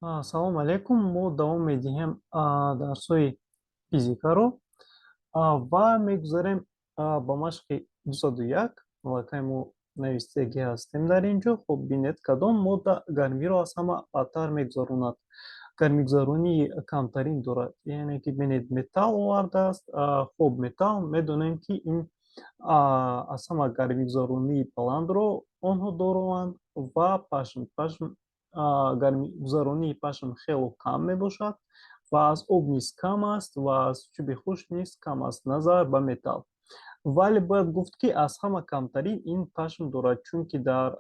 Салом алейкум. Мо давом медиҳем дарсҳои физикаро ва мегузарем ба машқи 201. Аллакай мо навистагӣ ҳастем дар ин ҷо. Хуб, бинед, кадом модда гармиро аз ҳама бадтар мегузаронад, гармигузаронии камтарин дорад? Яъне ки бинед, металл овардааст. Хуб, металл медонем, ки ин аз ҳама гармигузаронии баландро онҳо доранд ва пашм, гармигузаронии пашм хело кам мебошад ва аз об низ кам аст ва аз чӯби хушк низ кам аст назар ба металл. Вале бояд гуфт, ки аз ҳама камтарин ин пашм дорад, чунки дар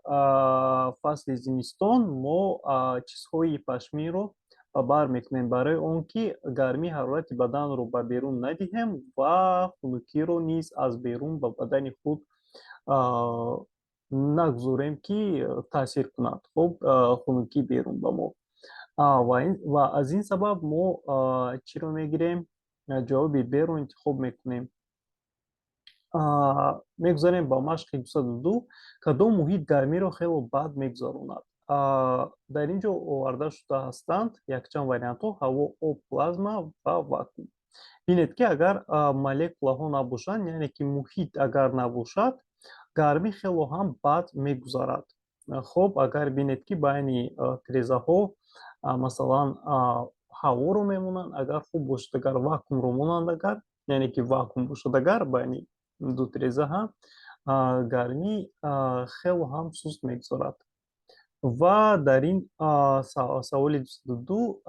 фасли зимистон мо чизҳои пашмиро ба бар мекунем барои он ки гармии ҳарорати баданро ба берун надиҳем ва хунукиро низ аз берун ба бадани худ нагузорем, ки таъсир кунад, хуб, хунукии берун ба мо. Ва аз ин сабаб мо чиро мегирем? Ҷавоби Б-ро интихоб мекунем. Мегузарем ба машқи 202. Кадом муҳит гармиро хело бад мегузаронад? Дар ин ҷо оварда шуда ҳастанд якчанд вариантҳо: ҳаво, об, плазма ва вакуум. Бинед, ки агар молекулаҳо набошанд, яъне ки муҳит агар набошад, гармӣ хело ҳам бад мегузарад. Хуб, агар бинед, ки байни тирезаҳо, масалан, ҳаворо мемонанд, агар хуб бошад, агар вакуумро монанд, агар, яъне ки вакуум бошад, агар байни ду тиреза ҳам гармӣ хело ҳам суст мегузарад. Ва дар ин саволи 202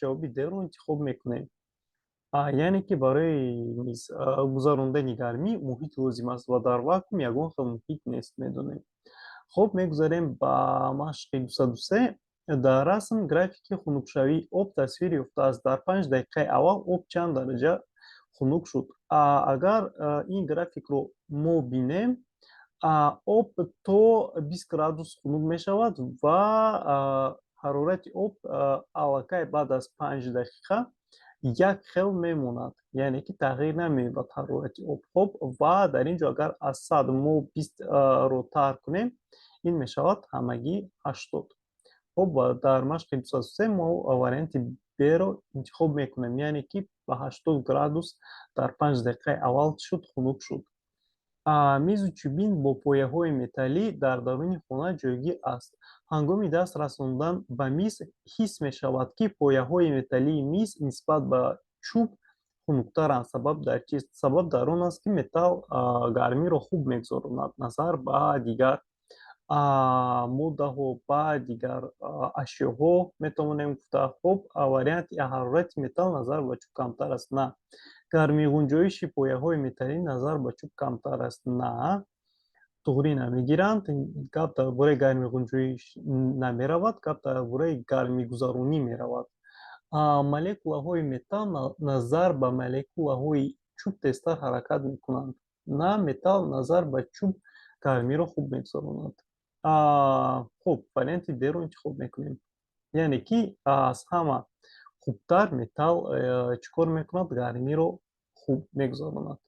ҷавоби Д-ро интихоб мекунем. Яъне ки барои низ гузарондани гармӣ муҳит лозим аст ва дар вакуум ягон хел муҳит нест, медонем. Хуб, мегузарем ба машқи 203. Дар расм графики хунукшавии об тасвир ёфтааст. Дар 5 дақиқаи аввал об чанд дараҷа хунук шуд? Агар ин графикро мо бинем, об то 20 градус хунук мешавад ва ҳарорати об аллакай баъд аз 5 дақиқа як хел мемонад, яъне ки тағйир намеёбад ҳарорати об. Хуб, ва дар ин ҷо агар аз 100 мо 20-ро тарҳ кунем, ин мешавад ҳамагӣ 80. Хуб, дар машқи 203 мо варианти Б-ро интихоб мекунем, яъне ки ба 80 градус дар 5 дақиқаи аввал шуд, хунук шуд. Мизу чӯбин бо пояҳои металлӣ дар даруни хона ҷойгир аст. Ҳангоми даст расондан ба миз ҳис мешавад, ки пояҳои металлии миз нисбат ба чӯб хунуктаранд. Сабаб дар чист? Сабаб дар он аст, ки металл гармиро хуб мегузаронад назар ба дигар моддаҳо, ба дигар ашёҳо метавонем гуфта. Хуб, варианти А: ҳарорати металл назар ба чӯб камтар аст. На. Гармигунҷоиши пояҳои металлӣ назар ба чӯб камтар аст. На, туғрӣ намегиранд. Гап дар бораи гармигунҷоиш намеравад, гап дар бораи гармигузаронӣ меравад. Молекулаҳои металл назар ба молекулаҳои чӯб тезтар ҳаракат мекунанд. На, металл назар ба чӯб гармиро хуб мегузаронад. Хуб, варианти Д-ро интихоб мекунем, яъне ки аз ҳама хубтар металл чӣ кор мекунад? Гармиро хуб мегузаронад.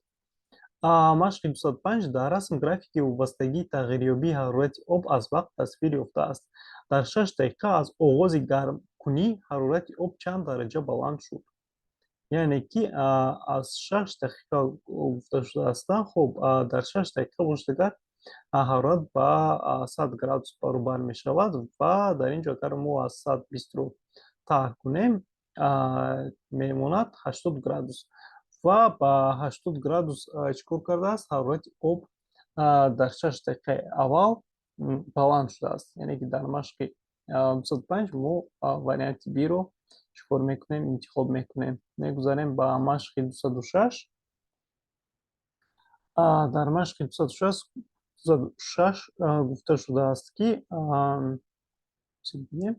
Машқи 205. Дар расм графики вобастагии тағйирёбии ҳарорати об аз вақт тасвир ёфтааст. Дар 6 дақиқа аз оғози гармкунӣ ҳарорати об чанд дараҷа баланд шуд? Яъне ки аз 6 дақиқа гуфта шудааст. Хуб, дар 6 дақиқа бошад, агар ҳарорат ба 100 градус баробар мешавад ва дар ин ҷо агар мо аз 120-ро тарҳ кунем, мемонад 80 градус. Ва ба 80 градус чӣ кор кардааст? Ҳарорати об дар 6 дақиқаи аввал баланд шудааст. Яъне ки дар машқи 205 мо варианти Б-ро чӣ кор мекунем? Интихоб мекунем. Мегузарем ба машқи 206. Дар машқи 206 гуфта шудааст, ки бинем: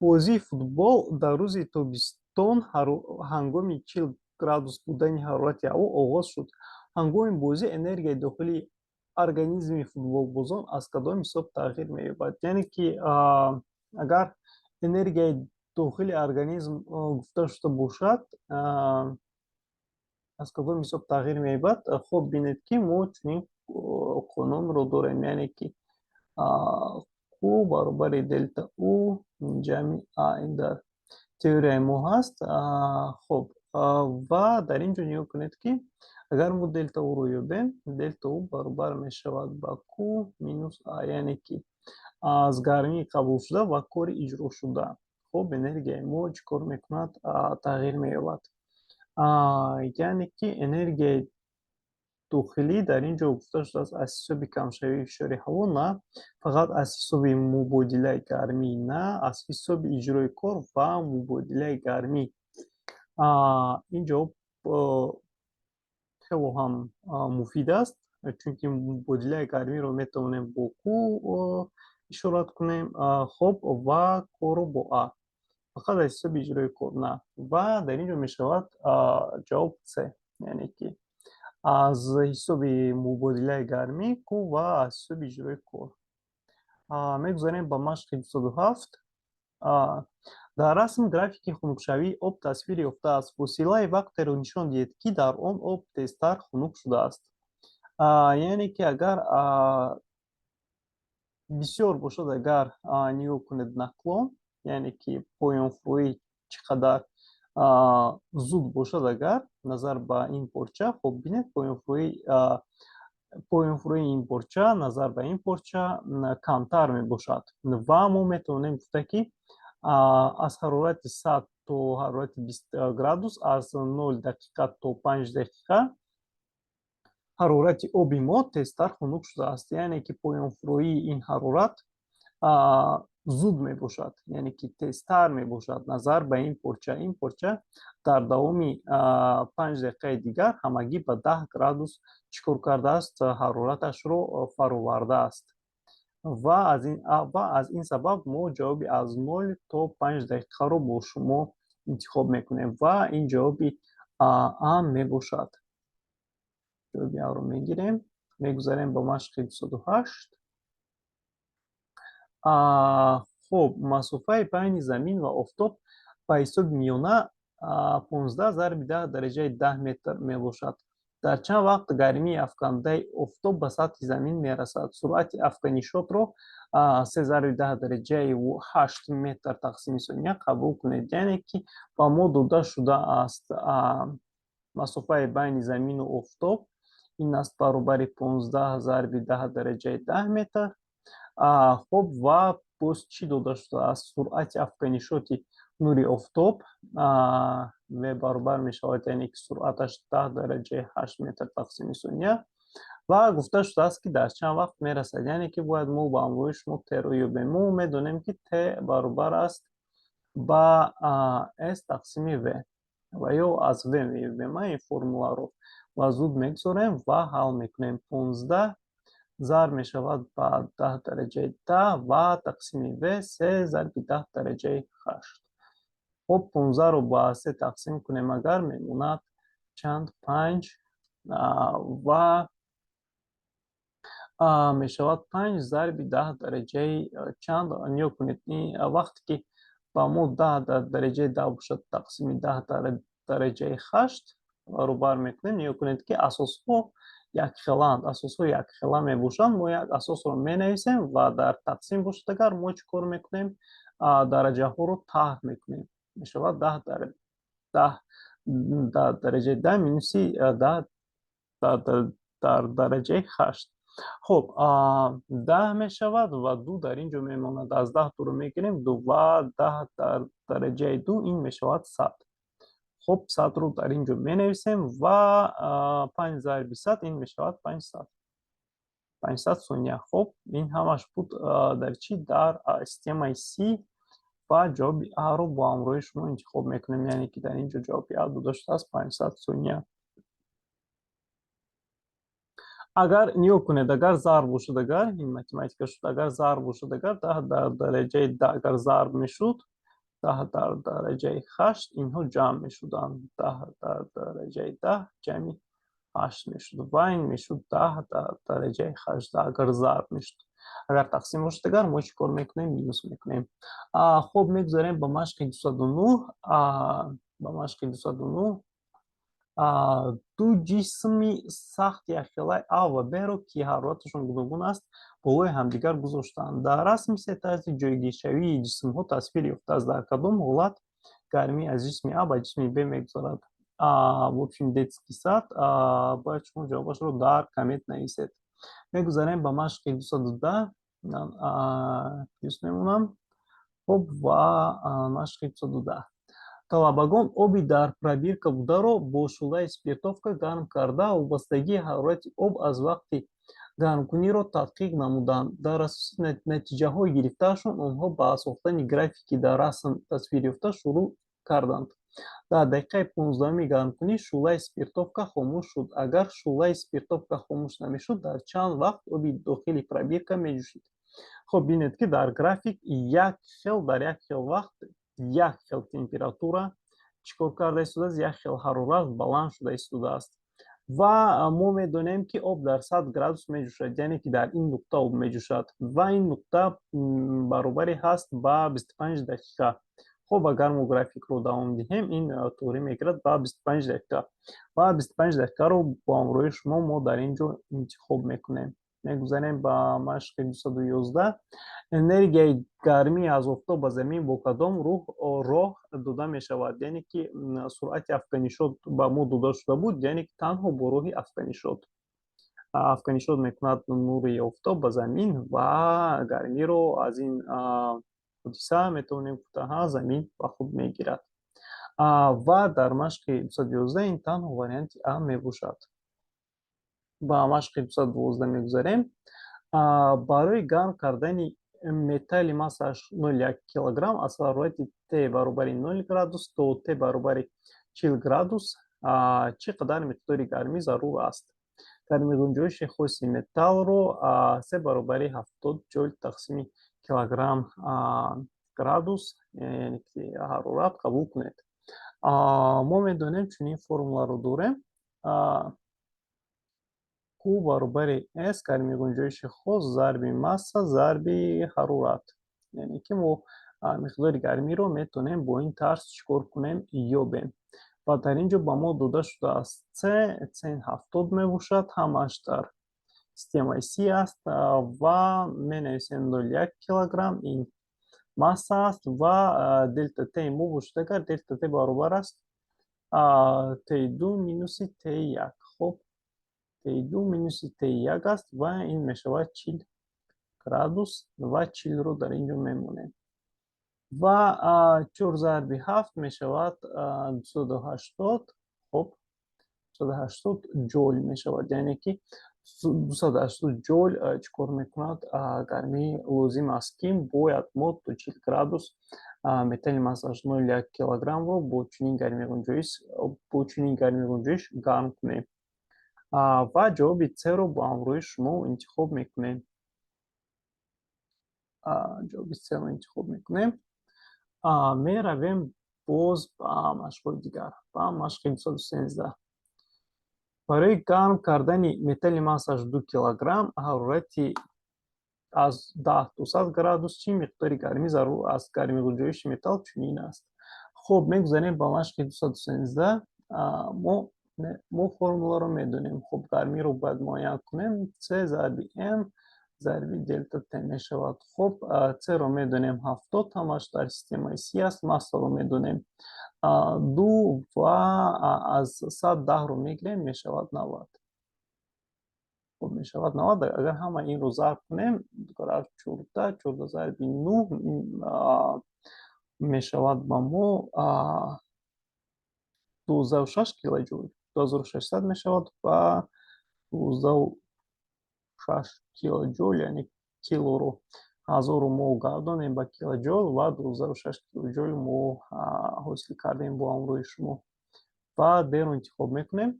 бозии футбол дар рӯзи тобистон ҳангоми 40 градус будани ҳарорати ҳаво оғоз шуд. Ҳангоми бозӣ энергияи дохилии организми футболбозон аз кадом ҳисоб тағйир меёбад? Яъне ки агар энергияи дохили организм гуфта шуда бошад, аз кадом ҳисоб тағйир меёбад? Хуб, бинед, ки мо чунин қонунро дорем, яъне ки Q баробари делта U ҷамъи А, ин дар теорияи мо ҳаст. Хуб, ва дар ин ҷо нигоҳ кунед, ки агар мо делта U-ро ёбем, делта U баробар мешавад ба Q минус А, яъне ки аз гармии қабулшуда ва кори иҷрошуда. Хуб, энергияи мо чӣ кор мекунад? Тағйир меёбад. Яъне ки энергияи дохилӣ дар ин ҷо гуфта шудааст, аз ҳисоби камшавии фишори ҳаво на, фақат аз ҳисоби мубодилаи гармӣ на, аз ҳисоби иҷрои кор ва мубодилаи гармӣ. Ин ҷавоб хело ҳам муфид аст, чунки мубодилаи гармиро метавонем бо Q ишорат кунем, хуб, ва корро бо А. Фақат аз ҳисоби иҷрои кор на. Ва дар ин ҷо мешавад ҷавоб С, яъне ки аз ҳисоби мубодилаи гармӣ Q ва аз ҳисоби иҷрои кор. Мегузарем ба машқи 207. Дар расм графики хунукшавии об тасвир ёфтааст. Фосилаи вақтеро нишон диҳед, ки дар он об тезтар хунук шудааст. Яъне ки агар бисёр бошад, агар нигоҳ кунед, наклон, яъне ки поёнфурӯӣ чӣ қадар зуд бошад, агар назар ба ин порча, хуб, бинед, поёнфурӯии ин порча назар ба ин порча камтар мебошад. Ва мо метавонем гуфта, ки аз ҳарорати 100 то ҳарорати 20 градус, аз 0 дақиқа то 5 дақиқа ҳарорати оби мо тезтар хунук шудааст, яъне ки поёнфурӯии ин ҳарорат зуд мебошад, яъне ки тезтар мебошад назар ба ин порча. Ин порча дар давоми 5 дақиқаи дигар ҳамагӣ ба 10 градус чӣ кор кардааст? Ҳарораташро фаровардааст. Ва аз ин сабаб мо ҷавоби аз 0 то 5 дақиқаро бо шумо интихоб мекунем ва ин ҷавоби А мебошад. Ҷавоби Аро мегирем. Мегузарем ба машқи 208. Хуб, масофаи байни Замин ва Офтоб ба ҳисоби миёна 15 зарби 10 дараҷаи 10 метр мебошад. Дар чанд вақт гармии афкандаи Офтоб ба сатҳи Замин мерасад? Суръати афканишотро 3 зарби 10 дараҷаи 8 метр тақсими сония қабул кунед. Яъне ки ба мо дода шудааст масофаи байни Замину Офтоб ин аст баробари 15 зарби 10 дараҷаи 10 метр. Хуб, ва боз чӣ дода шудааст? Суръати афканишоти нури Офтоб в баробар мешавад, яъне ки суръаташ 10 дараҷаи 8 метр тақсими сония. Ва гуфта шудааст, ки дар чанд вақт мерасад, яъне ки бояд мо ба ҳамроҳи шумо т-ро ёбем. Мо медонем, ки т баробар аст ба с тақсими в ва ё аз в меёбем ин формуларо ва зуд мегузорем ва ҳал мекунем. 15 зарб мешавад ба 10 дараҷаи 10 ва тақсими в се зарби 10 дараҷаи ҳашт. Хуб, 15-ро ба се тақсим кунем агар, мемонад чанд? Панҷ. Ва мешавад панҷ зарби 10 дараҷаи чанд? Нигоҳ кунед, вақте ки ба мо 10 дар дараҷаи 10 бошад, тақсими 10 дараҷаи ҳашт баробар мекунем. Нигоҳ кунед, ки асосҳо якхелаанд, асосҳо якхела мебошанд. Мо як асосро менависем ва дар тақсим бошад агар, мо чӣ кор мекунем? Дараҷаҳоро тарҳ мекунем. Мешавад 10 дар 10 дар дараҷаи 10 минуси 10 дар дараҷаи ҳашт. Хуб, 10 мешавад ва ду дар ин ҷо мемонад. Аз 10 дуро мегирем, ду ва 10 дар дараҷаи ду ин мешавад 100. Хуб, 100-ро дар ин ҷо менависем ва панҷ зарби 100 ин мешавад 500, 500 сония. Хуб, ин ҳамаш буд дар чӣ? Дар системаи СИ. Ва ҷавоби Аро бо ҳамроҳи шумо интихоб мекунем, яъне ки дар ин ҷо ҷавоби А дода шудааст, 500 сония. Агар нигоҳ кунед, агар зарб бошад, агар ин математика шуд, агар зарб бошад, агар 10 дар дараҷаи 10 агар зарб мешуд, 10 дар дараҷаи ҳашт инҳо ҷамъ мешуданд, 10 дар дараҷаи 10 ҷамъи ҳашт мешуд ва ин мешуд 10 дар дараҷаи 18, агар зарб мешуд. Агар тақсим бошад агар, мо чӣ кор мекунем? Минус мекунем. Хуб, мегузарем ба машқи 209. Ба машқи 209. Ду ҷисми сахт якхелаи А ва Б-ро, ки ҳарораташон гуногун аст, Болои ҳамдигар гузоштаанд. Дар расм се тарзи ҷойгиршавии ҷисмҳо тасвир ёфтааст. Дар кадом ҳолат гармӣ аз ҷисми А ба ҷисми Б мегузарад? В общем, детский сад. Бояд шумо ҷавобашро дар коммент нависед. Мегузарем ба машқи 210. Плюс мемонам. Хуб, ва машқи 210. Талабагон оби дар пробирка бударо бо шӯълаи спиртовка гарм карда, вобастагии ҳарорати об аз вақти гармкуниро тадқиқ намуданд. Дар асоси натиҷаҳои гирифтаашон онҳо ба сохтани графики дар расм тасвирёфта шурӯъ карданд. Дар дақиқаи 15-уми гармкунӣ шӯълаи спиртовка хомӯш шуд. Агар шӯълаи спиртовка хомӯш намешуд, дар чанд вақт оби дохили пробирка меҷӯшид? Хуб, бинед, ки дар график як хел, дар як хел вақт, як хел температура чӣ кор карда истодааст? Як хел ҳарорат баланд шуда истодааст. Ва мо медонем, ки об дар 100 градус меҷӯшад, яъне ки дар ин нуқта об меҷӯшад ва ин нуқта баробари ҳаст ба 25 дақиқа. Хуб, агар мо графикро давом диҳем, ин туғрӣ мегирад ба 25 дақиқа ва 25 дақиқаро бо ҳамроҳи шумо мо дар ин ҷо интихоб мекунем. Мегузарем ба машқи 211. Энергияи гармӣ аз офтоб ба замин бо кадом роҳ дода мешавад? Яъне ки суръати афканишот ба мо дода шуда буд, яъне ки танҳо бо роҳи афканишот. Афканишот мекунад нури офтоб ба замин ва гармиро аз ин ҳодиса, метавонем гуфта, замин ба худ мегирад. Ва дар машқи 211 ин танҳо варианти А мебошад. Ба машқи 212 мегузарем. Барои гарм кардани металли массааш 0,1 килограмм аз ҳарорати Т баробари 0 градус то Т баробари 40 градус чӣ қадар миқдори гармӣ зарур аст? Гармигунҷоиши хоси металлро се баробари 70 ҷоул тақсими килограмм градус, яъне ки ҳарорат, қабул кунед. Мо медонем, чунин формуларо дорем: Q баробари S гармигунҷоиши хос зарби масса зарби ҳарорат. Яъне ки мо миқдори гармиро метавонем бо ин тарз чӣ кор кунем? Ёбем. Ва дар ин ҷо ба мо дода шудааст C, C 70 мебошад, ҳамааш дар системаи СИ аст ва менависем 0,1 килограмм, ин масса аст ва дельта Т мо бошад, агар дельта Т баробар аст Т2 минуси Т1. Хуб, Т2 минуси Т1 аст ва ин мешавад 40 градус ва 40-ро дар ин ҷо мемонем. Ва чор зарби ҳафт мешавад 280. Хуб, 280 ҷоул мешавад, яъне ки 280 ҷоул чӣ кор мекунад? Гармӣ лозим аст, ки бояд мо то 40 градус металли массааш 0,1 килограммро бо чунин гармигунҷоиш гарм кунем. Ва ҷавоби С-ро бо ҳамроҳи шумо интихоб мекунем. Ҷавоби С-ро интихоб мекунем. Меравем боз ба машқҳои дигар, ба машқи 213. Барои гарм кардани металли массааш 2 килограмм ҳарорати аз 10 то 100 градус чӣ миқдори гармӣ зарур аст? Гармигунҷоиши металл чунин аст. Хуб, мегузарем ба машқи 213. Мо формуларо медонем. Хуб, гармиро бояд муайян кунем. С зарби М зарби дельта Т мешавад. Хуб, С-ро медонем, 70, ҳамаш дар системаи СИ аст. Массаро медонем, ду, ва аз 100 10-ро мегирем, мешавад 90. Хуб, мешавад 90. Агар ҳама инро зарб кунем, 14, 14 зарби нӯҳ мешавад ба мо 12,6 килоҷоул, 2600 мешавад ва 12,6 килоҷоул, яъне килоро ҳазорро мо гардонем ба килоҷоул ва 12,6 килоҷоул мо ҳосил кардем бо ҳамроҳи шумо ва Д-ро интихоб мекунем.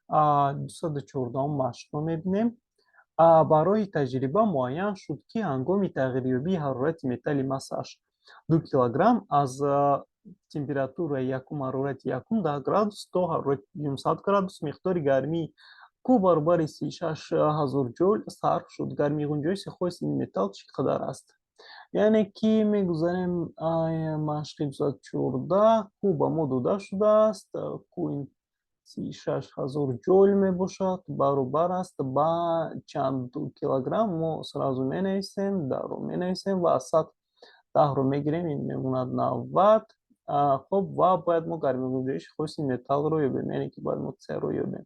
214-ум машқро мебинем. Барои таҷриба муайян шуд, ки ҳангоми тағйирёбии ҳарорати металли массааш 2 килограмм аз температураи якум, ҳарорати якум 10 градус то ҳарорати дуюм 100 градус, миқдори гармии Q баробари 36 000 ҷоул сарф шуд. Гармигунҷоиши хоси ин металл чӣ қадар аст? Яъне ки мегузарем машқи 214. Q ба мо дода шудааст. Q ин 36 000 ҷоул мебошад, баробар аст ба чанд килограмм? Мо сразу менависем, 10-ро менависем ва аз 100 10-ро мегирем, ин мемонад 90. Хуб, ва бояд мо гармигунҷоиши хоси металлро ёбем, яъне ки бояд мо С-ро ёбем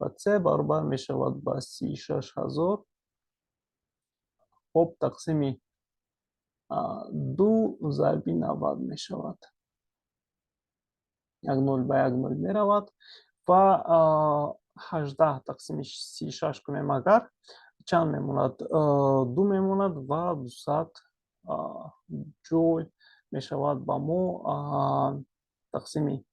ва С баробар мешавад ба 36 000, хуб, тақсими ду зарби 90 мешавад. Як нол ба як нол меравад ва 18 тақсими 36 кунем агар, чанд мемонад? Ду мемонад ва 200 ҷоул мешавад ба мо тақсими,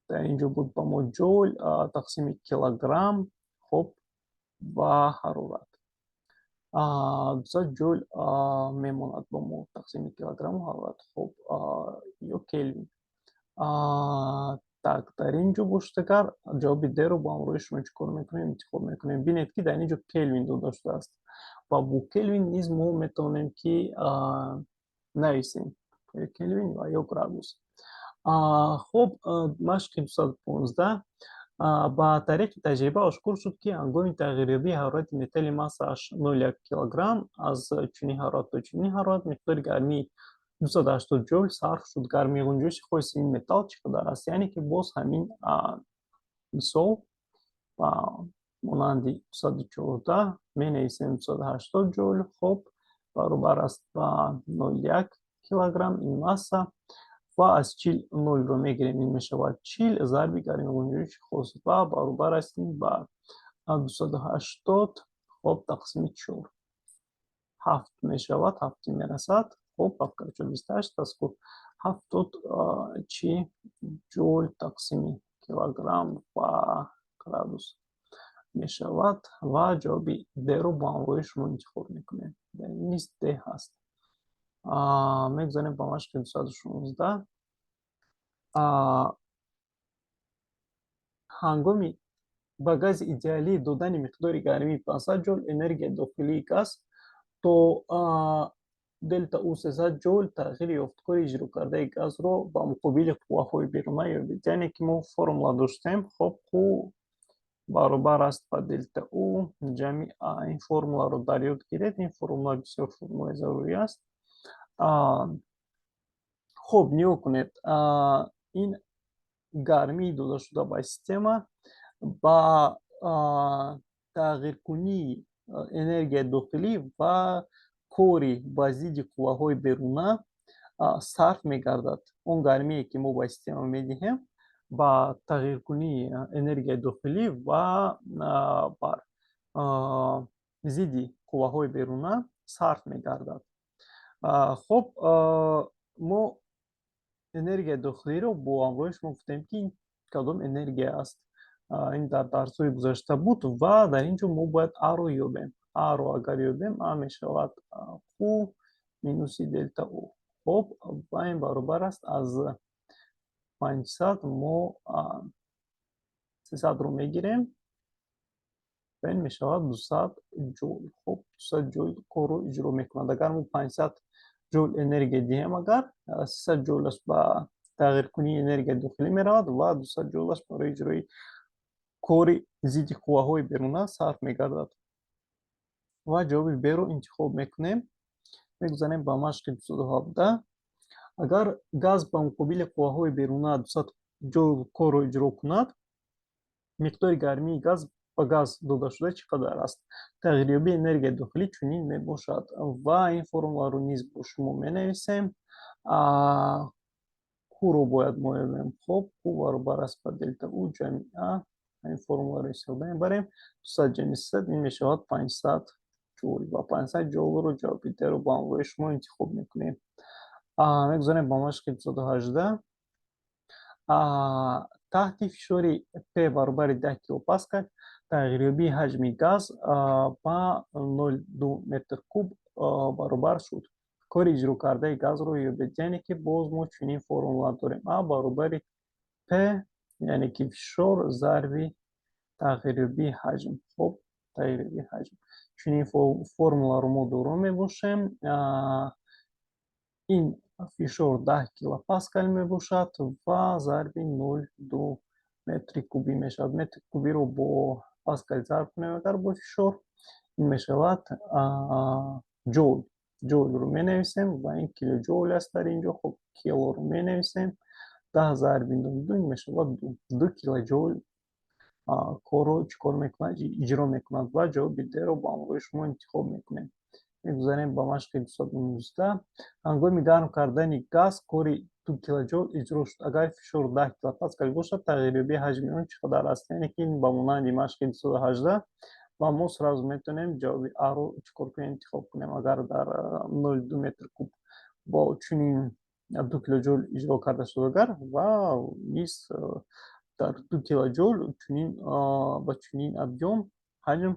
дар ин ҷо буд ба мо ҷоул тақсими килограмм, хуб, ва ҳарорат. 200 ҷоул мемонад ба мо тақсими килограмму ҳарорат, хуб, ё келвин. Так, дар ин ҷо бошад агар, ҷавоби Д-ро бо ҳамроҳи шумо чӣ кор мекунем? Интихоб мекунем. Бинед, ки дар ин ҷо келвин дода шудааст ва бо келвин низ мо метавонем, ки нависем келвин ва ё градус. Хуб, машқи 215. Ба тариқи таҷриба ошкор шуд, ки ҳангоми тағйирёбии ҳарорати металли массааш 0,1 килограмм аз чунин ҳарорат то чунин ҳарорат миқдори гармии 280 ҷоул сарф шуд. Гармигунҷоиши хоси ин металл чӣ қадар аст? Яъне ки боз ҳамин мисол ба монанди 214 менависем 280 ҷоул, хуб, баробар аст ба 0,1 килограмм ин масса ва аз 40 нолро мегирем, ин мешавад 40 зарби гармигунҷоиши хос ва баробар аст ин ба 280, хуб, тақсими чор, ҳафт мешавад, ҳафти мерасад. Хуб, ҳафт кари чор 28, пас хуб, 70 чи ҷоул тақсими килограмм ва градус мешавад ва ҷавоби Д-ро бо ҳамроҳи шумо интихоб мекунем. Дар ин низ Д ҳаст. Мегузарем ба машқи 216. Ҳангоми ба гази идеалӣ додани миқдори гармии 500 ҷоул, энергияи дохилии газ то делта У 300 ҷоул тағйир ёфт. Кори иҷрокардаи газро ба муқобили қувваҳои беруна ёбед. Яъне ки мо формула доштем, хоб, Q баробар аст ба делта У ҷамъи А. Ин формуларо дар ёд гиред, ин формула бисёр формулаи зарурӣ аст. Хуб, нигоҳ кунед, ин гармии додашуда ба система ба тағйиркунии энергияи дохилӣ ва кори ба зидди қувваҳои беруна сарф мегардад. Он гармие, ки мо ба система медиҳем, ба тағйиркунии энергияи дохилӣ ва бар зидди қувваҳои беруна сарф мегардад. Хуб, мо энергияи дохилиро бо ҳамроҳи шумо гуфтем, ки кадом энергия аст. Ин дар дарсҳои гузашта буд ва дар ин ҷо мо бояд А-ро ёбем. А-ро агар ёбем, А мешавад Q минуси делта У. Хуб, ва ин баробар аст, аз 500 мо 300-ро мегирем ва ин мешавад 200 ҷоул. Хуб, 200 ҷоул корро иҷро мекунад. Агар мо 500 ҷоул энергия диҳем агар, 300 ҷоулаш ба тағйиркунии энергияи дохилӣ меравад ва 200 ҷоулаш барои иҷрои кори зидди қувваҳои беруна сарф мегардад. Ва ҷавоби Б-ро интихоб мекунем. Мегузарем ба машқи 217. Агар газ ба муқобили қувваҳои беруна 200 ҷоул корро иҷро кунад, миқдори гармии газ ба газ додашуда чӣ қадар аст? Тағйирёбии энергияи дохилӣ чунин мебошад ва ин формуларо низ бо шумо менависем. Q-ро бояд мо ёбем. Хуб, Q баробар аст ба делта У ҷамъи А. Ин формуларо истифода мебарем. 200 ҷамъи 300, ин мешавад 500 ҷоул ва 500 ҷоулро ҷавоби Д-ро бо ҳамроҳи шумо интихоб мекунем. Мегузарем ба машқи 218. Таҳти фишори P баробари 10 килопаскал тағйирёбии ҳаҷми газ ба 0,2 метр куб баробар шуд. Кори иҷрокардаи газро ёбед. Яъне ки боз мо чунин формула дорем: А баробари P, яъне ки фишор, зарби тағйирёбии ҳаҷм. Хуб, тағйирёбии ҳаҷм. Чунин формуларо мо доро мебошем. Ин Фишор 10 килопаскал мебошад ва зарби 0,2 метри кубӣ мешавад. Метри кубиро бо паскал зарб кунем агар бо фишор, ин мешавад ҷоул. Ҷоулро менависем ва ин килоҷоул аст дар инҷо. Хуб, килоро менависем. 10 зарби 0,2, ин мешавад 2 килоҷоул. Корро чӣ кор мекунад? Иҷро мекунад. Ва ҷавоби Д-ро ба ҳамроҳи шумо интихоб мекунем. Мегузарем ба машқи 219. Ҳангоми гарм кардани газ кори 2 килоҷоул иҷро шуд. Агар фишор 10 килопаскал бошад, тағйирёбии ҳаҷми он чӣ қадар аст? Яъне ки ин ба монанди машқи 218 ва мо сразу метавонем ҷавоби А-ро чӣ кор кунем? Интихоб кунем. Агар дар 0,2 метр куб бо чунин 2 килоҷоул иҷро карда шуд агар ва низ дар 2 килоҷоул чунин ба чунин объём ҳаҷм,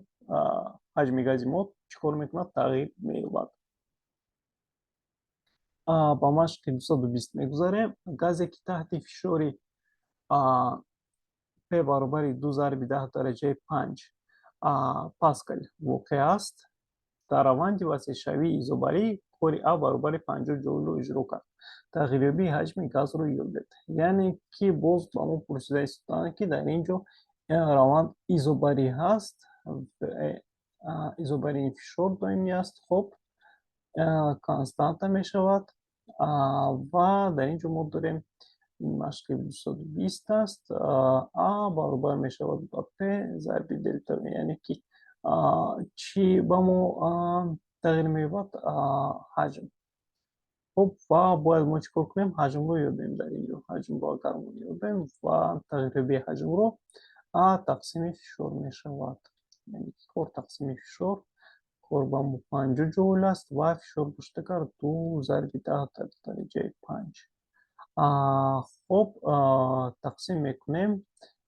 ҳаҷми гази мо чӣ кор мекунад? Тағйир меёбад. Ба машқи 220 мегузарем. Газе, ки таҳти фишори П баробари 2 зарби 10 дараҷаи 5 паскал воқеъ аст, дар раванди васеъшавии изобарӣ кори А баробари 50 ҷоулро иҷро кард. Тағйирёбии ҳаҷми газро ёбед. Яъне ки боз ба мо пурсида истодаанд, ки дар ин ҷо раванд изобарӣ ҳаст, изобарии фишор доимӣ аст. Хуб, константа мешавад ва дар ин ҷо мо дорем, ин машқи 220 аст. А баробар мешавад ба П зарби делта В. Яъне ки чӣ ба мо тағйир меёбад? Ҳаҷм. Хуб, ва бояд мо чӣ кор кунем? Ҳаҷмро ёбем дар ин ҷо. Ҳаҷмро агар мо ёбем ва тағйирёбии ҳаҷмро А тақсими фишор мешавад. Яъне ки кор тақсими фишор. Кор ба мо 50 ҷоул аст ва фишор бошад агар 2 зарби 10 дар дараҷаи 5. Хуб, тақсим мекунем,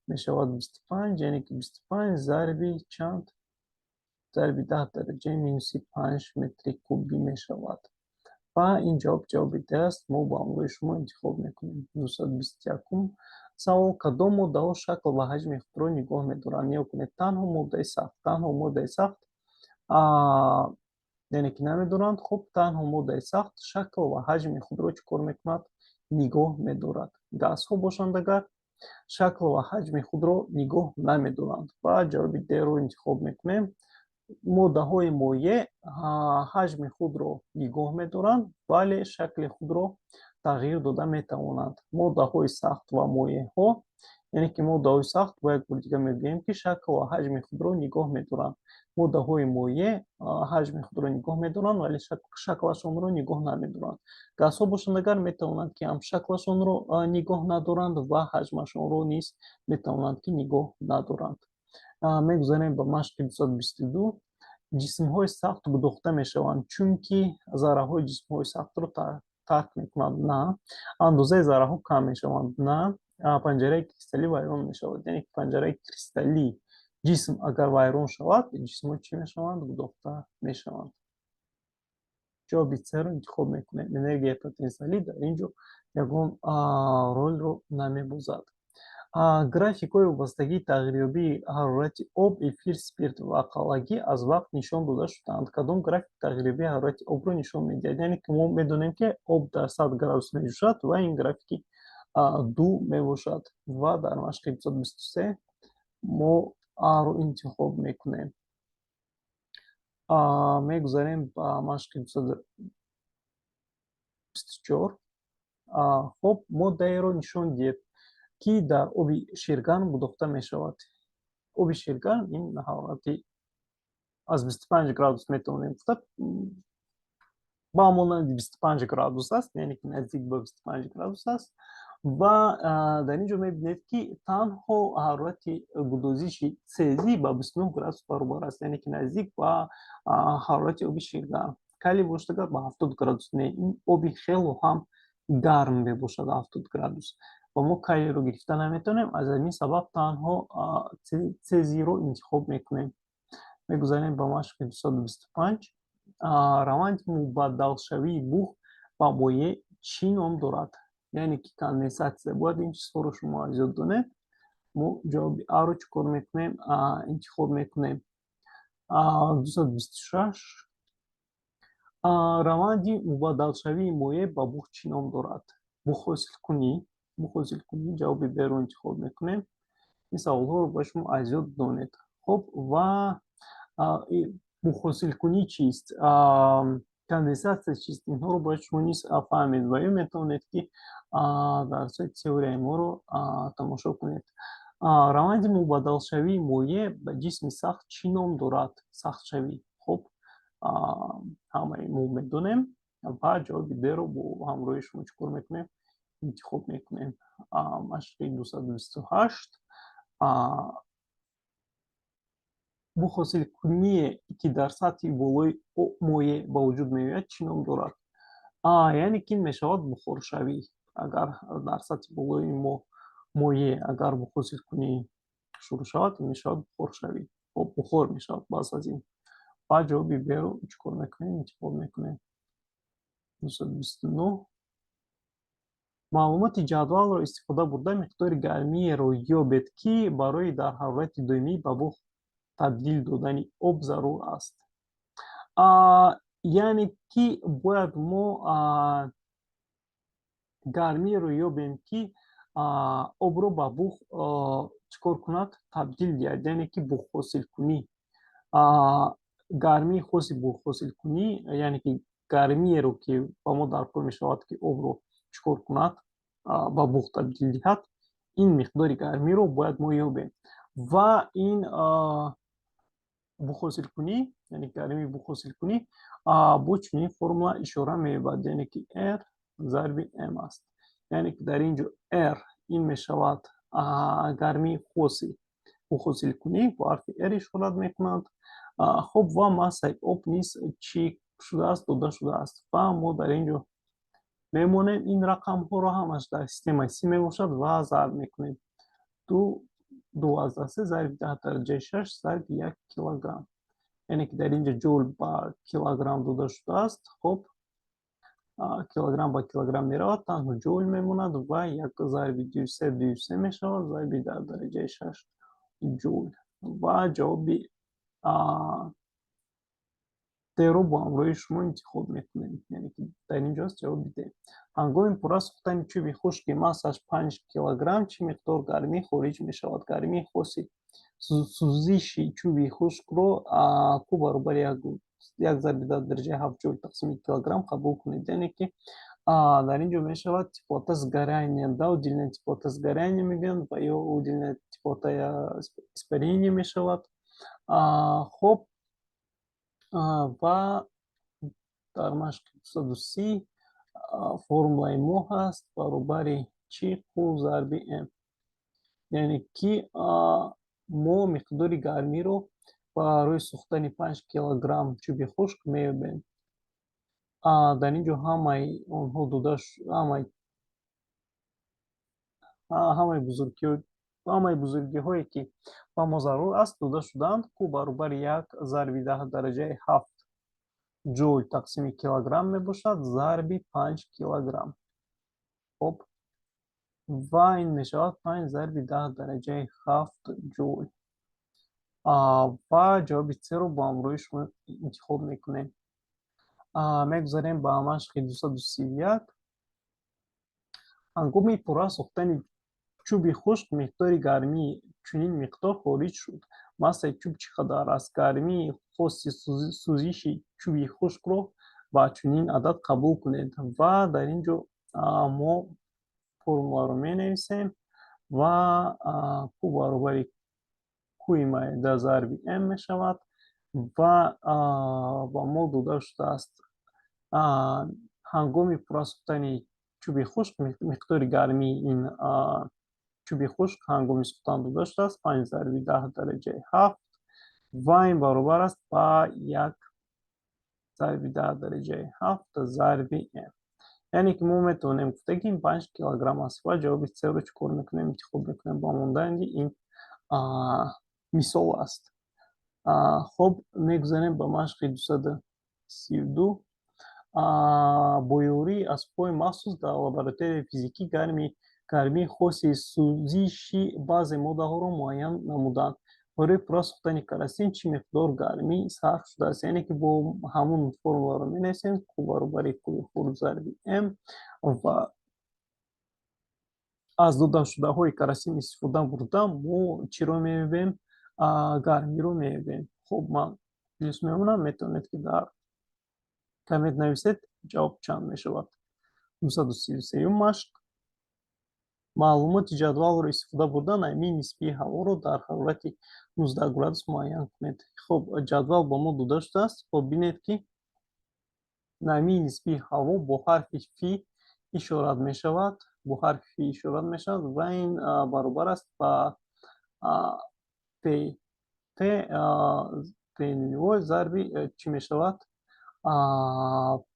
мешавад 25, яъне ки 25 зарби чанд? Зарби 10 дараҷаи минуси 5 метри кубӣ мешавад. Ва ин ҷавоб ҷавоби Д аст. Мо ба ҳамроҳи шумо интихоб мекунем. 221-ум савол: кадом моддаҳо шакл ва ҳаҷми худро нигоҳ медоранд? Нигоҳ кунед, танҳо моддаи сахт, танҳо моддаи сахт, яъне ки намедоранд. Хуб, танҳо моддаи сахт шакл ва ҳаҷми худро чӣ кор мекунад? Нигоҳ медорад. Газҳо бошанд агар, шакл ва ҳаҷми худро нигоҳ намедоранд. Ва ҷавоби Д-ро интихоб мекунем. Моддаҳои моеъ ҳаҷми худро нигоҳ медоранд, вале шакли худро тағйир дода метавонанд. Моддаҳои сахт ва моеъҳо, яъне ки моддаҳои сахт, бо як бори дига мегӯем, ки шакл ва ҳаҷми худро нигоҳ медоранд. Моддаҳои моеъ ҳаҷми худро нигоҳ медоранд, вале шаклашонро нигоҳ намедоранд. Газҳо бошанд агар, метавонанд, ки ҳам шаклашонро нигоҳ надоранд ва ҳаҷмашонро низ метавонанд, ки нигоҳ надоранд. Мегузарем ба машқи 222. Ҷисмҳои сахт гудохта мешаванд, чунки зарраҳои ҷисмҳои сахтро тарк мекунанд? На. Андозаи зарраҳо кам мешаванд? На. Панҷараи кристаллӣ вайрон мешавад. Яъне ки панҷараи кристаллии ҷисм агар вайрон шавад, ҷисмҳо чӣ мешаванд? Гудохта мешаванд. Ҷавоби С-ро интихоб мекунем. Энергияи потенсиалӣ дар ин ҷо ягон ролро намебозад. Графикҳои вобастагии тағйирёбии ҳарорати об, эфир, спирт ва қалъагӣ аз вақт нишон дода шудаанд. Кадом график тағйирёбии ҳарорати обро нишон медиҳад? Яъне ки мо медонем, ки об дар 100 градус меҷӯшад ва ин графики ду мебошад. Ва дар машқи 223 мо А-ро интихоб мекунем. Мегузарем ба машқи 224. Хуб, моддаеро нишон диҳед, ки дар оби ширгарм гудохта мешавад. Оби ширгарм ин ҳарорати аз 25 градус метавонем гуфта, ба монанди 25 градус аст, яъне ки наздик ба 25 градус аст. Ва дар ин ҷо мебинед, ки танҳо ҳарорати гудозиши цезӣ ба 29 градус баробар аст, яъне ки наздик ба ҳарорати оби ширгарм. Калий бошад агар, ба 70 градус. Не, ин оби хело ҳам гарм мебошад, 70 градус, ва мо калийро гирифта наметавонем. Аз ҳамин сабаб танҳо цезиро интихоб мекунем. Мегузарем ба машқи 225. Раванди мубаддалшавии буғ ба моеъ чӣ ном дорад? Яъне ки конденсатсия. Бояд ин чизҳоро шумо аз ёд донед. Мо ҷавоби А-ро чӣ кор мекунем? Интихоб мекунем. 226. Раванди мубаддалшавии моеъ ба буғ чӣ ном дорад? Буғҳосилкунӣ. Буғҳосилкунӣ, ҷавоби Б-ро интихоб мекунем. Ин саволҳоро бояд шумо аз ёд донед. Хуб, ва буғҳосилкунӣ чист, конденсатсия чист, инҳоро бояд шумо низ фаҳмед ва ё метавонед, ки дарсҳои теорияи моро тамошо кунед. Раванди мубаддалшавии моеъ ба ҷисми сахт чӣ ном дорад? Сахтшавӣ. Хуб, ҳамаи мо медонем ва ҷавоби Д-ро бо ҳамроҳи шумо чӣ кор мекунем? Интихоб мекунем. Машқи 228. Буғҳосилкуние, ки дар сатҳи болои моеъ ба вуҷуд меояд, чӣ ном дорад? Яъне ки мешавад бухоршавӣ. Агар дар сатҳи болои моеъ агар буғҳосилкунӣ шурӯъ шавад, мешавад бухоршавӣ. Хоб, бухор мешавад баъд аз ин. Ва ҷавоби Б-ро чӣ кор мекунем? Интихоб мекунем. 229. Маълумоти ҷадвалро истифода бурда, миқдори гармиеро ёбед, ки барои дар ҳарорати доимӣ ба буғ табдил додани об зарур аст. Яъне ки бояд мо гармиеро ёбем, ки обро ба буғ чӣ кор кунад? Табдил диҳад, яъне ки буғҳосилкунӣ. Гармии хоси буғҳосилкунӣ, яъне ки гармиеро, ки ба мо даркор мешавад, ки обро чӣ кор кунад? Ба буғ табдил диҳад, ин миқдори гармиро бояд мо ёбем. Ва ин буғҳосилкунӣ, яъне гармии буғҳосилкунӣ бо чунин формула ишора меёбад, яъне ки R зарби M аст. Яъне ки дар ин ҷо R ин мешавад гармии хоси буғҳосилкунӣ, бо ҳарфи R ишорат мекунанд. Хуб, ва массаи об низ чӣ шудааст? Дода шудааст. Ва мо дар ин ҷо мемонем ин рақамҳоро, ҳамаш дар системаи СИ мебошад, ва зарб мекунем: 2,3 зарби 10 дараҷаи 6 зарби 1 килограмм. Яъне ки дар ин ҷо ҷоул ба килограмм дода шудааст. Хуб, килограмм ба килограмм меравад, танҳо ҷоул мемонад ва як зарби 2,3, 2,3 мешавад, зарби 10 дараҷаи 6 ҷоул. Ва ҷавоби Д-ро бо ҳамроҳи шумо интихоб мекунем, яъне ки дар ин ҷост ҷавоби Д. Ҳангоми пурра сӯхтани чӯби хушки массаш 5 килограмм чӣ миқдор гармӣ хориҷ мешавад? Гармии хоси сӯзиши чӯби хушкро Q баробари як зарби 10 дараҷаи 7 ҷоул тақсими килограмм қабул кунед. Яъне ки дар ин ҷо мешавад теплота сгорания, да, удельная теплота сгорания мегӯянд ва ё удельная теплота испарения мешавад. Хуб, ва дар машқи 230 формулаи мо ҳаст баробари чӣ? Q зарби M. Яъне ки мо миқдори гармиро барои сӯхтани 5 килограмм чӯби хушк меёбем. Дар ин ҷо ҳамаи онҳо дода, ҳамаи бузургиҳое, ки ба мо зарур аст, дода шудаанд. Q баробари як зарби 10 дараҷаи 7 ҷоул тақсими килограмм мебошад, зарби 5 килограмм. Хуб, ва ин мешавад 5 зарби 10 дараҷаи 7 ҷоул. Ва ҷавоби С-ро бо ҳамроҳи шумо интихоб мекунем. Мегузарем ба машқи 231. Ҳангоми пурра сӯхтани чӯби хушк миқдори гармии чунин миқдор хориҷ шуд. Массаи чӯб чӣ қадар аст? Гармии хоси сӯзиши чӯби хушкро ба чунин адад қабул кунед. Ва дар ин ҷо мо формуларо менависем ва Q баробари Q-и майда зарби M мешавад. Ва ба мо дода шудааст: ҳангоми пурра сӯхтани чӯби хушк миқдори гармии ин чӯби хушк ҳангоми сӯхтан дода шудааст 5 зарби 10 дараҷаи 7 ва ин баробар аст ба як зарби 10 дараҷаи 7 зарби M. Яъне ки мо метавонем гуфта, ки ин 5 килограмм аст. Ва ҷавоби С-ро чӣ кор мекунем? Интихоб мекунем. Ба монанди ин мисол аст. Хуб, мегузарем ба машқи 232. Бо ёрии асбобҳои махсус дар лабораторияи физикӣ гармии хоси сӯзиши баъзе моддаҳоро муайян намуданд. Барои пурра сӯхтани карасин чӣ миқдор гармӣ сарф шудааст? Яъне ки бо ҳамун формуларо менависем: Q баробари Q хурд зарби М, ва аз додашудаҳои карасин истифода бурда мо чиро меёбем? Гармиро меёбем. Хуб, ман плюс мемонам, метавонед, ки дар коммент нависед, ҷавоб чанд мешавад. 233-юм машқ. Маълумоти ҷадвалро истифода бурда, намии нисбии ҳаворо дар ҳарорати 19 градус муайян кунед. Хуб, ҷадвал ба мо дода шудааст. Хуб, бинед, ки намии нисбии ҳаво бо ҳарфи фи ишорат мешавад, бо ҳарфи фи ишорат мешавад, ва ин баробар аст ба п т п нулевой зарби чӣ мешавад?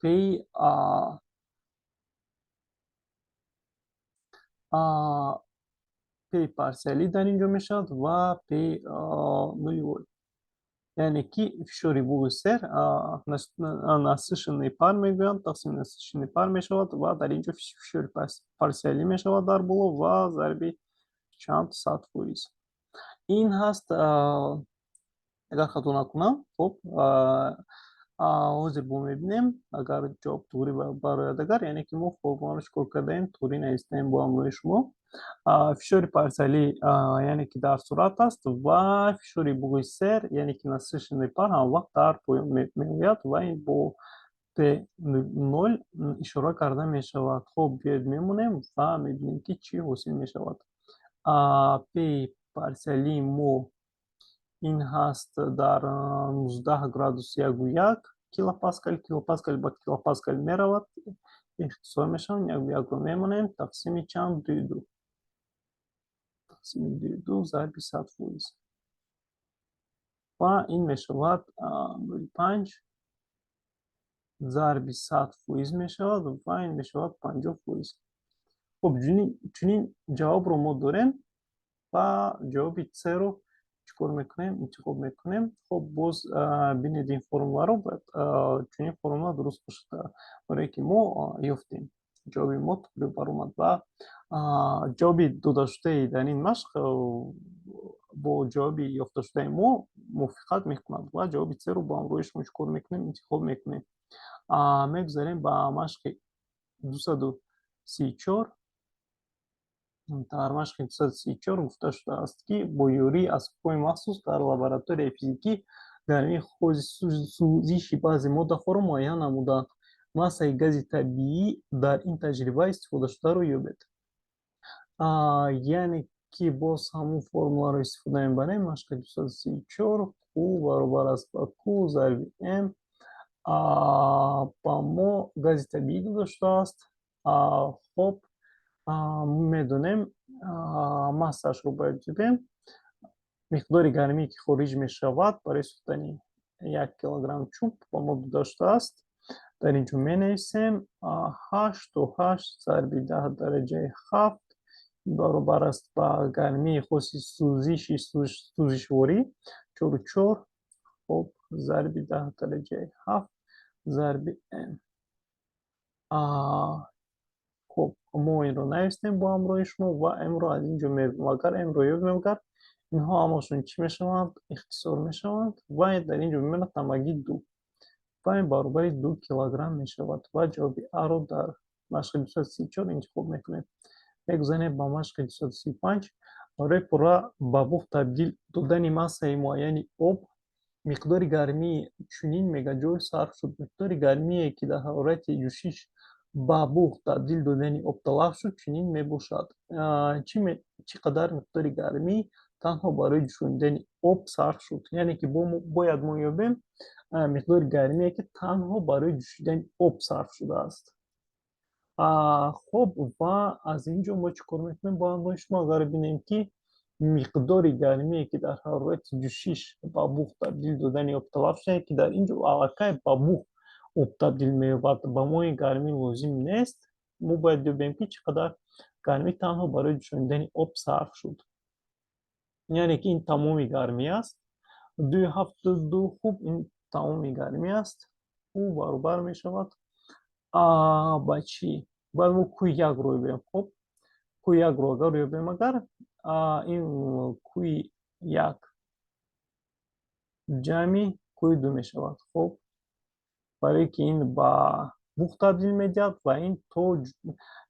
П П парсиалӣ дар ин ҷо мешавад ва П нулевой. Яъне ки фишори буғи сер, насыщенный пар мегӯянд, тақсими насыщенный пар мешавад, ва дар ин ҷо фишори парсиалӣ мешавад дар боло ва зарби чанд? 100%. Ин ҳаст, агар хато накунам. Хуб, ҳозир бо мебинем, агар ҷавоб туғри барояд. Агар, яъне ки мо формуларо чӣ кор кардаем? Туғри навистаем бо ҳамроҳи шумо. Фишори парсиалӣ, яъне ки дар сурат аст, ва фишори буғи сер, яъне ки насыщенный пар, ҳамвақт дар поён меояд, ва ин бо п ноль ишора карда мешавад. Хуб, биёед мемонем ва мебинем, ки чӣ ҳосил мешавад. П парсиалии мо ин ҳаст дар 19 градус 1,1 килопаскал. Килопаскал ба килопаскал меравад, ихтисор мешаванд, яку якро мемонем, тақсими чанд? 2,2, тақсими 2,2 зарби 100%, ва ин мешавад 0,5 зарби 100% мешавад, ва ин мешавад 50%. Хуб, чунин ҷавобро мо дорем ва ҷавоби С-ро чӣ кор мекунем? Интихоб мекунем. Хуб, боз бинед ин формуларо, бояд чунин формула дуруст бошад, барое ки мо ёфтем. Ҷавоби мо туғри баромад ва ҷавоби додашудаи дар ин машқ бо ҷавоби ёфташудаи мо мувофиқат мекунад, ва ҷавоби С-ро бо ҳамроҳи шумо чӣ кор мекунем? Интихоб мекунем. Мегузарем ба машқи 234. Дар машқи 234 гуфта шудааст, ки бо ёрии асбобҳои махсус дар лабораторияи физикӣ гармии сӯзиши баъзе моддаҳоро муайян намуданд. Массаи гази табиӣ дар ин таҷриба истифодашударо ёбед. Яъне ки боз ҳамун формуларо истифода мебарем. Машқи 234: Q баробар аст ба Q зарби М. Ба мо гази табиӣ дода шудааст. Хоб, медонем, массаашро бояд ёбем. Миқдори гармие, ки хориҷ мешавад барои сӯхтани 1 килограмм чӯб, ба мо дода шудааст. Дар ин ҷо менависем: 8,8 зарби 10 дараҷаи 7 баробар аст ба гармии хоси сӯзиши сӯзишворӣ 4,4, хоб, зарби 10 дараҷаи 7 зарби м. Хуб, мо инро навистем бо ҳамроҳи шумо ва м-ро аз ин ҷо меёбем. Агар м-ро ёбем, агар инҳо ҳамашон чӣ мешаванд? Ихтисор мешаванд, ва дар ин ҷо мемонад ҳамагӣ ду, ва ин баробари 2 килограмм мешавад, ва ҷавоби А-ро дар машқи 234 интихоб мекунем. Мегузарем ба машқи 235. Барои пурра ба буғ табдил додани массаи муайяни об миқдори гармии чунин мегаҷоул сарф шуд. Миқдори гармие, ки дар ҳарорати ҷӯшиш ба буғ табдил додани об талаф шуд, чунин мебошад. Чӣ қадар миқдори гармӣ танҳо барои ҷӯшонидани об сарф шуд? Яъне ки бояд мо ёбем миқдори гармие, ки танҳо барои ҷӯшидани об сарф шудааст. Хуб, ва аз ин ҷо мо чӣ кор мекунем бо ҳамроҳи шумо? Агар бинем, ки миқдори гармие, ки дар ҳарорати ҷӯшиш ба буғ табдил додани об талаф шуда, ки дар ин ҷо аллакай ба буғ об табдил меёбад, ба мо ин гармӣ лозим нест. Мо бояд ёбем, ки чӣ қадар гармӣ танҳо барои ҷӯшонидани об сарф шуд, яъне ки ин тамоми гармӣ аст, 2,72. Хуб, ин тамоми гармӣ аст. Ӯ баробар мешавад ба чӣ? Бояд мо Q якро ёбем. Хуб, Q якро агар ёбем, агар ин Q як Ҷамъи Q ду мешавад. Хуб, барое ки ин ба буғ табдил медиҳад ва ин то,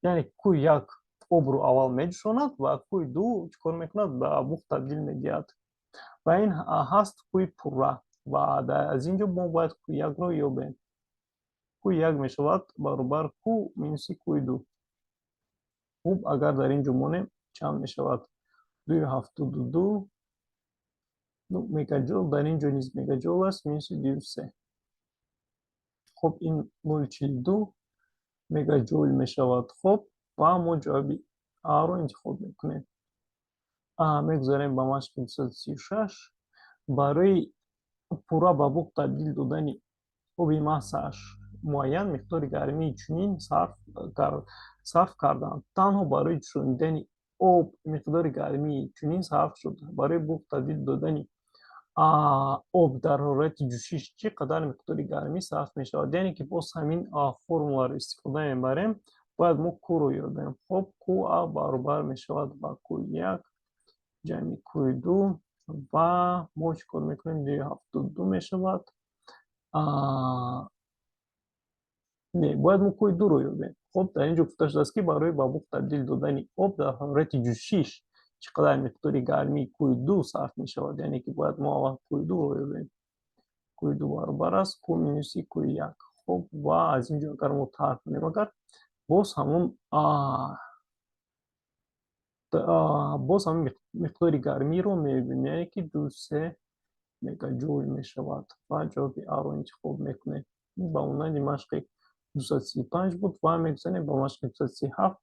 яъне Q як обро аввал меҷӯшонад ва Q ду чӣ кор мекунад? Ба буғ табдил медиҳад. Ва ин ҳаст Q пурра ва аз ин ҷо мо бояд Q якро ёбем. Q як мешавад баробар Q минуси Q ду. Хуб, агар дар ин ҷо монем, чанд мешавад? 2,72 мегаҷол, дар ин ҷо низ мегаҷол аст, минуси 2,3. Хуб, ин 0,42 мегаҷол мешавад. Хуб, ва мо ҷавоби Аро интихоб мекунем. Мегузарем ба машқи 236. Барои пурра ба буғ табдил додани оби массааш муайян миқдори гармии чунин сарф карданд. Танҳо барои ҷӯшонидани об миқдори гармии чунин сарф шуд. Барои буғ табдил додани об дар ҳарорати ҷӯшиш чӣ қадар миқдори гармӣ сарф мешавад? Яъне ки боз ҳамин формуларо истифода мебарем, бояд мо Q-ро ёбем. Хуб, Qa баробар мешавад ба Q як ҷамъи Q ду ва мо чӣ кор мекунем? 2,72 мешавад. Не, бояд мо Q дуро ёбем. Хуб, дар ин ҷо гуфта шудааст, ки барои ба буғ табдил додани об дар ҳарорати ҷӯшиш чӣ қадар миқдори гармии Q ду сарф мешавад. Яъне ки бояд мо аввал Q дуро ёбем. Q ду баробар аст Q минуси Q як. Хуб, ва аз ин ҷо агар мо тарҳ кунем, агар боз ҳамон миқдори гармиро меёбем, яъне ки 2,3 мегаҷоул мешавад ва ҷавоби Аро интихоб мекунем. Ба монанди машқи 235 буд ва мегузарем ба машқи 237.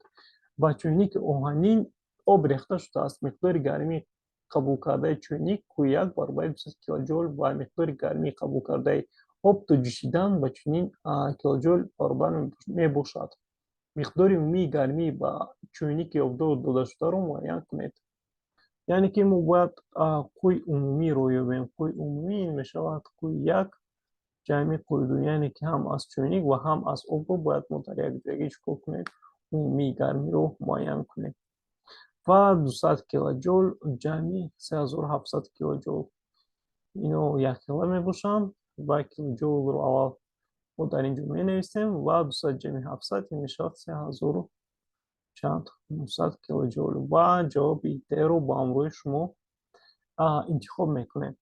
Ба чойники оҳанин об рехта шудааст. Миқдори гармии қабулкардаи чойник Q як баробари 200 килоҷоул ва миқдори гармии қабулкардаи об то ҷӯшидан ба чунин килоҷоул баробар мебошад. Миқдори умумии гармии ба чойники обдор додашударо муайян кунед. Яъне ки мо бояд Q умумиро ёбем. Q умумӣ ин мешавад Q як ҷамъи Q ду, яъне ки ҳам аз чойник ва ҳам аз обро бояд мо дар якҷоягӣ чӣ кор кунем? Умумии гармиро муайян кунем. Ва 200 килоҷоул ҷамъи 3700 килоҷоул, ино якхела мебошанд ва килоҷоулро аввал мо дар ин ҷо менависем ва 200 ҷамъи 700 ин мешавад се ҳазору чанд? 900 килоҷоул ва ҷавоби Д-ро ба ҳамроҳи шумо интихоб мекунем.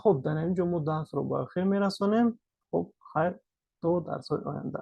Хуб, дар ҳамин ҷо мо дарсро ба охир мерасонем. Хуб, хайр, то дарсҳои оянда.